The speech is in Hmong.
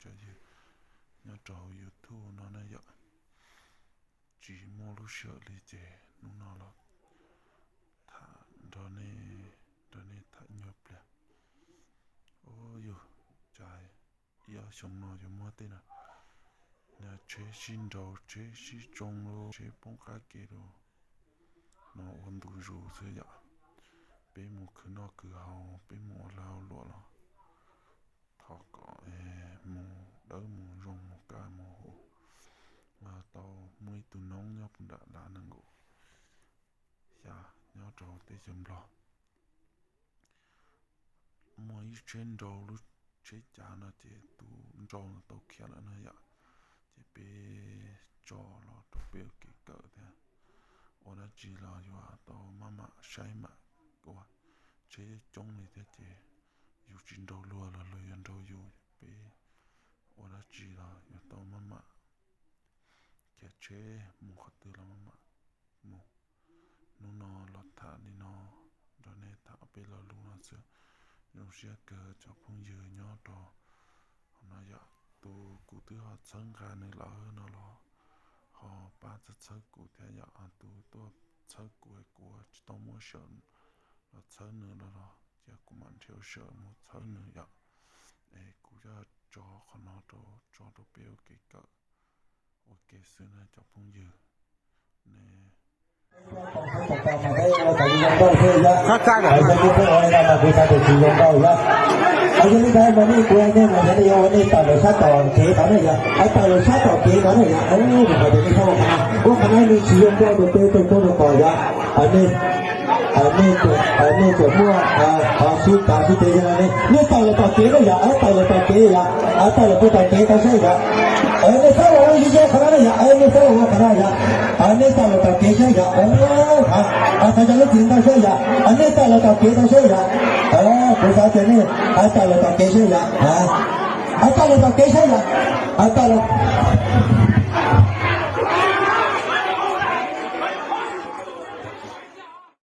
cov yws nyob rau hauv YouTube no na yom. Tsis muaj lub sij hawm li ces hnub no los tham nrog nej, nrog nej tham nyuag pliag. Ua yus cas ib ob xyoo no yuav muaj tej no, tsheb sib nraus, tsheb sib tsoo, tsheb poob qab ke rau no ua ntu zus xwb yom. Peb mus khwv noj khwv haus, peb mus ua lag ua luam los thov kom mus dawb mus zoo mus kaj mus huv. Tau muaj ib tug noob nyob puag nram Lav nees nkaum xya nyob rau teb chaws Nplog, muaj ib tsheb nrau lub tsheb cav no ces tus nrau no tau khiav lawm no yom. Ces peb tso los rau peb ua kev kawm thiab. Ua dab tsi los yuav tau maj mam saib mam ua, tsheb coob li thiab ces yus tsis nrau luag los luag yuav nrau yus, peb ua dab tsi los yuav tau maj mam khiav tsheb mus qhov twg los maj mam mus. Hnub no los tham li no, nrog nej tham peb lo lus no xwb. Zoo siab kawg cov phooj ywg nyob rau hauv no yom, tus kuv twb ho txhawb nqa nws lawm no los ho pab txhawb txhawb kuv thiab yom. Tus tuaj txhawb kuv es kuv tsis tau muab sawm los txhawb nws los los cia kuv mam nrhiav sawm mus txhawb nws yom. Es kuv yuav tso qhov no rau, tso rau peb ua kev kawm ua ke xwb na cov phooj ywg. Ua li ntawd mas nej kuv hais nej mas nej yuav ua nej tawm lawm sab tom kev tod ne yom, tawm lawm sab tom kev tod ne yom, ua qhov no nej tsis zoo nkauj rau peb tej tub rau pog yom. Nej, nej tsuas muaj qhov sib kav sib tes li no ne, nej tawm lawm tom kev ne yom, tawm lawm tom kev yom, tawm lawm puag tom kev tod saib yom. Nej txhob los ua ze qhov no ne yom, nej txhob los ua qhov no yom, nej tawm lawm tom kev saib yom. Thov cov lub txim ntau saib yom, nej tawm lawm tom kev tod saib yom. Kuv xav tias nej tawm lawm tom kev saib yom, tawm lawm tom kev saib yom, tawm lawm